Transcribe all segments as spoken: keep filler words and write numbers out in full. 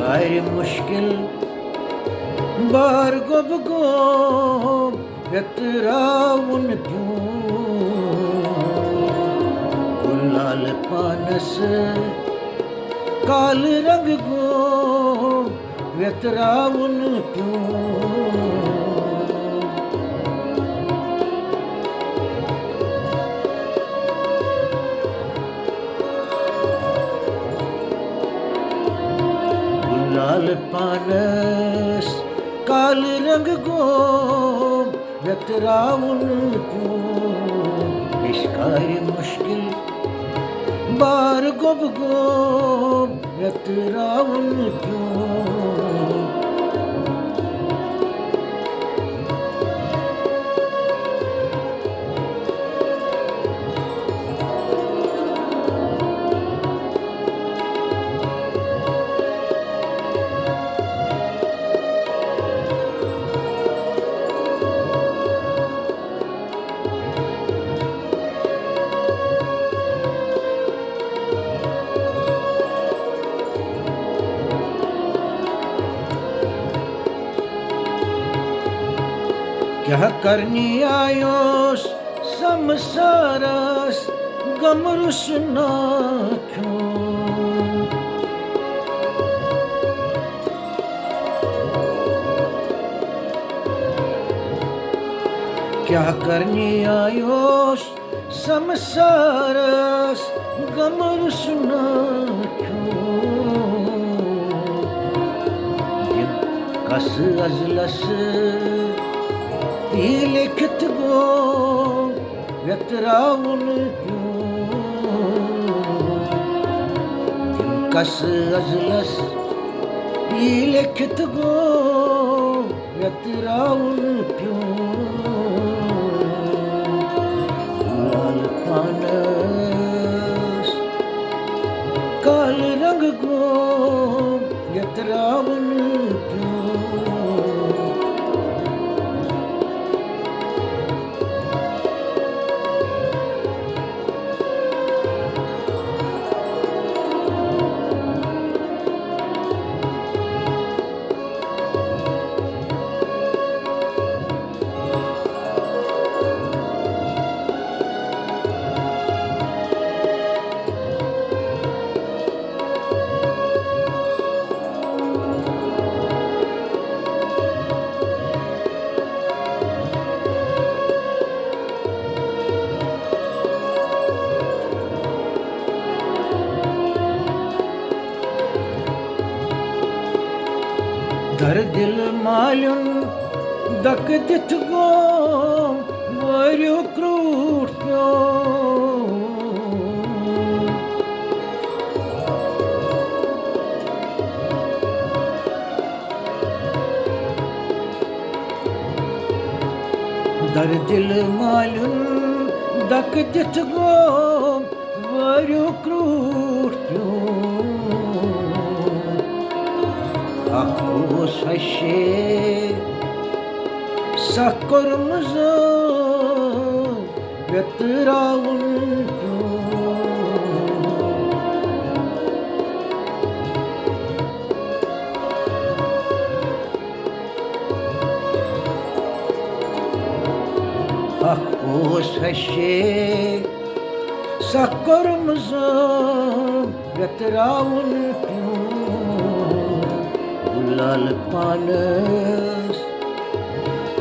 آرِ مُشکِل بار گوٚب گوم، ویتراوُن پیوم۔ گُلال پانس کالہٕ رنٛگ گوم، ویتراوُن پیوم۔ گُلال پانس کالہٕ رنٛگ گوم، ویتراوُن پیوم۔ پیشکارِ مُشکِل بار گوٚب گوم، ویتراوُن پیوم۔ کیٛاہ کرنہِ آیوس سمسارس غم رُسنا کھیوٚن؟ کیٛاہ کرنہِ آیوس سمسارس غم رُسنا کھیوٚن؟ یِم کس ازلس یہِ لیکھِتھ گوٚو ویتراوُن پیوٚن؟ یِم کس ازلس یہِ لیکھِتھ گوٚو ویتراوُن پیوٚن؟ گُلال پانس کالہٕ رنٛگ گوٚو ویتراوُن پیوٚن۔ در دِل مالیُن دکہٕ دِتھ گوٚو وٲرِو کرٛوٗٹھ پیوٚن۔ در دِل مالیُن دکہٕ دِتھ گوٚو وٲرِو کرٛوٗٹھ پیوٚن۔ اکھ اوس ہشے سکھ کوٚرمُت ویتراوُن پیوٚن۔ اکھ اوس ہشے سکھ کوٚرمُت ویتراوُن پیوٚن۔ گُلال پانس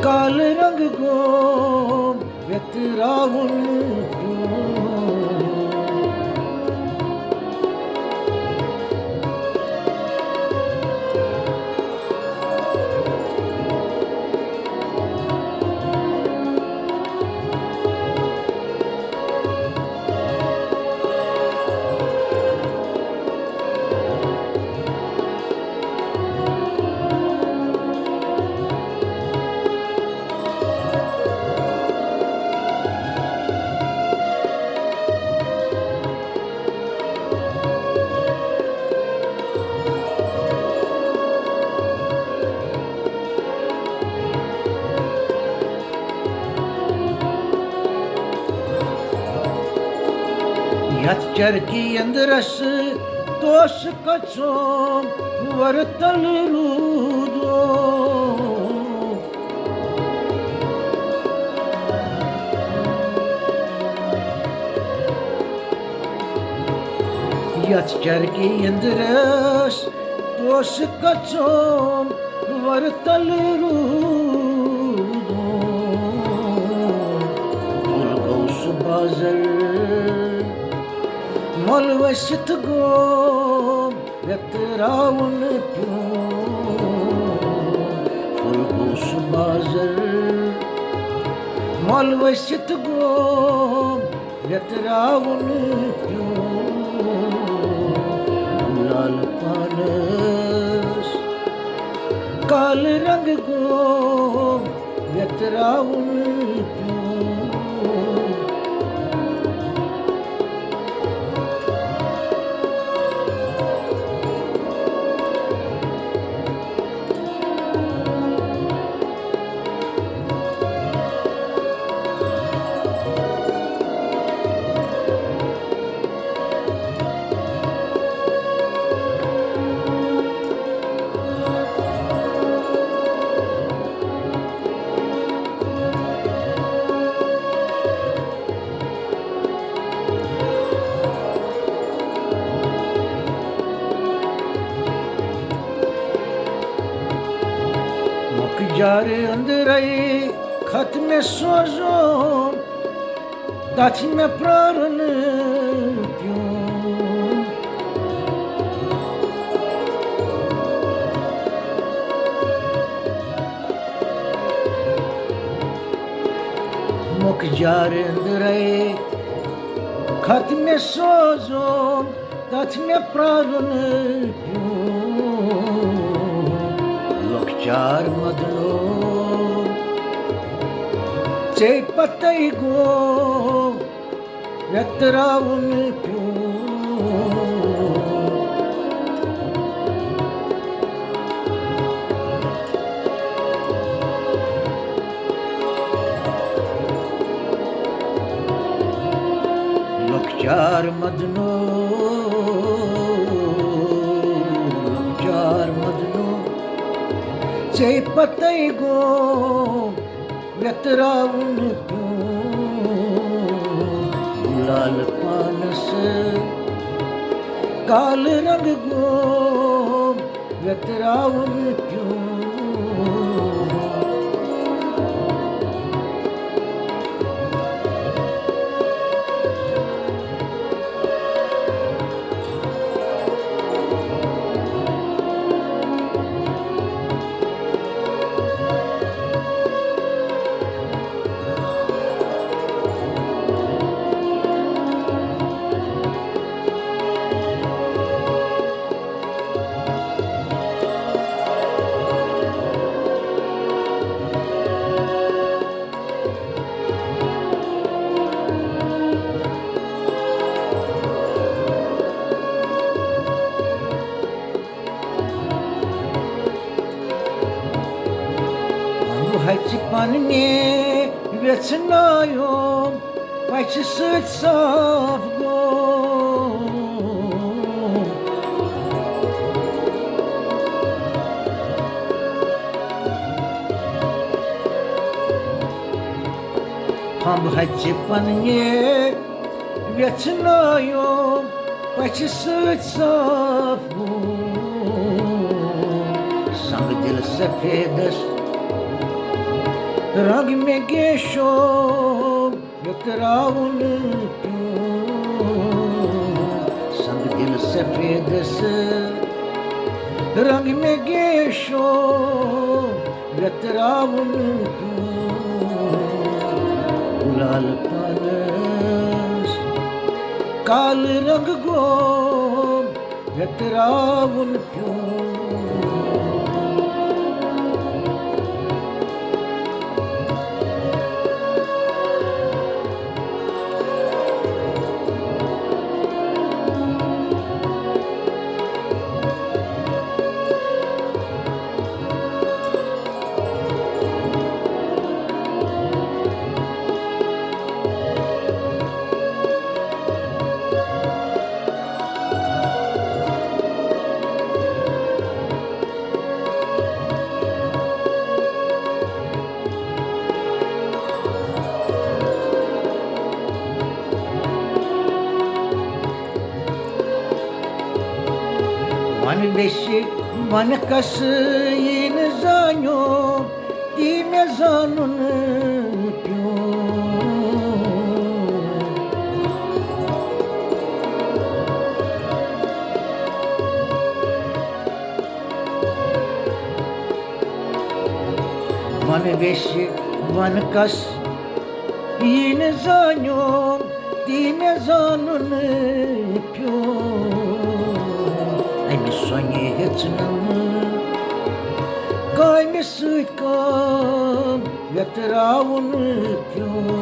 کالہٕ رنٛگ گوٚو ویتراوُن پیوٚن۔ یتھ چرکہِ اندرس اوس کچوم ورتل روٗدو۔ یتھ چرکہِ یندرس اوس کچوم ورتل روٗدو۔ پھُل گوٚو سُہ بازر، مۄل ؤسِتھ گوٚو ویتراوُن پیوٚو۔ پھُل گوٚو سُہ بازر، مۄل ؤسِتھ گوٚو ویتراوُن پیوٚو۔ گُلال پانس کالہٕ رنٛگ گوٚو ویتراوُن پیوٚو۔ مۄکجارِ أنٛدرَے خط مےٚ سوزُن، تَتھ مےٚ پرٛارُن پیوٚو۔ مۄکجارِ أنٛدرَے خط مےٚ سوزُن، تَتھ مےٚ پرٛارُن پیوٚو۔ لۄکچار مدنو ژے پتے گوٚو ویتراوُن پیوٚو۔ لۄکچار مدنو، لۄکچار مدنو، ژے پتے گوٚو ویتراوُن پیوٚو۔ گُلال پانس کالہٕ رنٛگ گوٚو ویتراوُن پیوٚو۔ بہٕ ہَژِ پننہِ ویژھنایوم پژھِ سۭتۍ صاف گوٚو۔ پھمب ہَژِ پننہِ ویژھنایوم پژھِ سۭتۍ صاف گوٚو۔ سنگ دل سفیدس رنگ مےٚ گیشو ویتراوُن پیوٚو۔ سنگ دل سفیدس رنگ مےٚ گیشو ویتراوُن پیوٚو۔ گُلال پانس کالہٕ رنٛگ گوٚو ویتراوُن پیوٚو۔ ویٚسہِ وَنہٕ کَس یی نہٕ زانیو، تی مےٚ زانُن پیوٚو۔ وَنہٕ ویٚسہِ وَنہٕ کَس یی نہٕ زانیو، تی مےٚ زانُن پیوٚو۔ اَمہِ سۄنہِ ہیٚژنَم کامہِ سۭتۍ کٲم ویتراوُن پیوٚو۔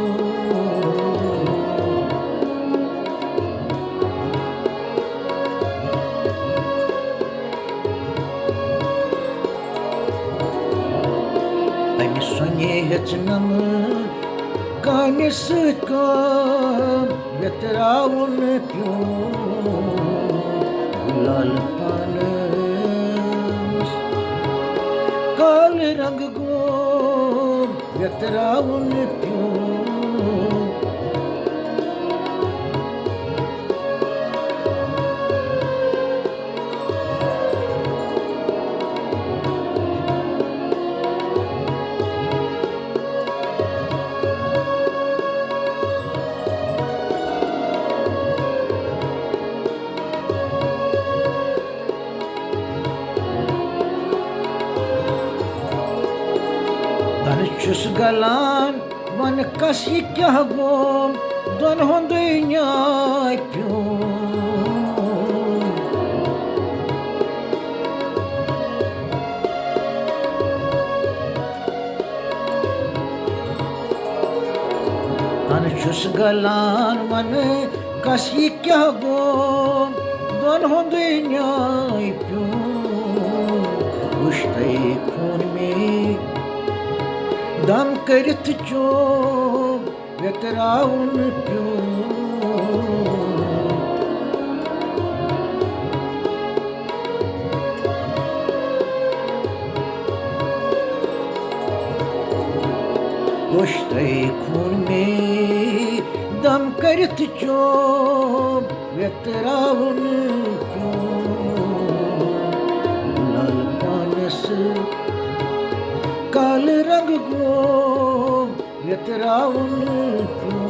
اَمہِ سۄنہِ ہیٚژنَم کامہِ سۭتۍ کٲم ویتراوُن پیوٚو۔ گُلال پانَس کالہٕ رنٛگ گوٚو ویتراوُن پیوٚو۔ دَنہٕ چھُس گلان، وَنہٕ کَس یہِ کیٛاہ گوٚو، دۄن ہُنٛدُے نیٛاے پیوٚو۔ دَنہٕ چھُس گلان، وَنہٕ کَس یہِ کیٛاہ گوٚو، دۄن ہُنٛدُے نیٛاے پیوٚو۔ وُچھ تۄہہِ خوٗن مے دم کٔرِتھ چوب ویتراوُن پیوٚو۔ وُچھ تۄہہِ خوٗن مے دم کٔرِتھ چوب ویتراوُن پیوٚو۔ لال پانَس کالہٕ رنٛگ گوٚو ویتراوُن پیوٚو۔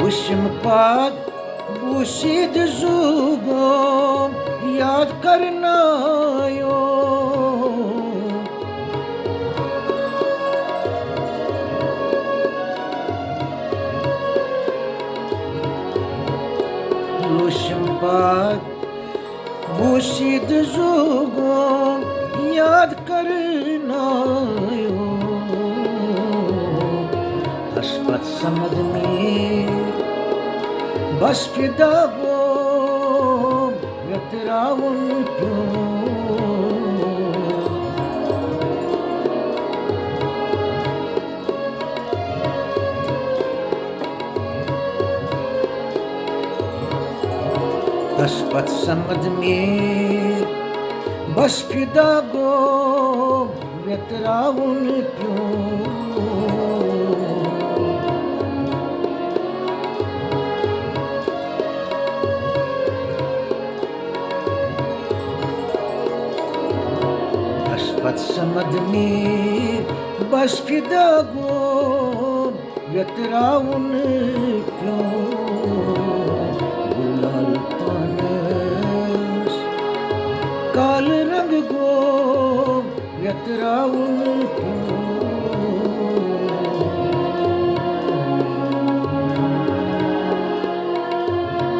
وُسِم پاد بوٗسِد زُو گوٚو یاد کرنایو۔ وُسِم پاد بوٗسِد زُو گوٚو یاد کرنایو۔ تس پتہٕ سمد مے بس فدا گوٚو ویتراوُن پیوٚو۔ تس پتہٕ سمد مے بس فدا گوٚو ویتراوُن پیوٚو۔ تس پتہٕ سمد مے بس فدا گوٚو ویتراوُن پیوٚو۔ گُلال پانس کالہٕ رنٛگ گوٚو ویتراوُن پیوٚو۔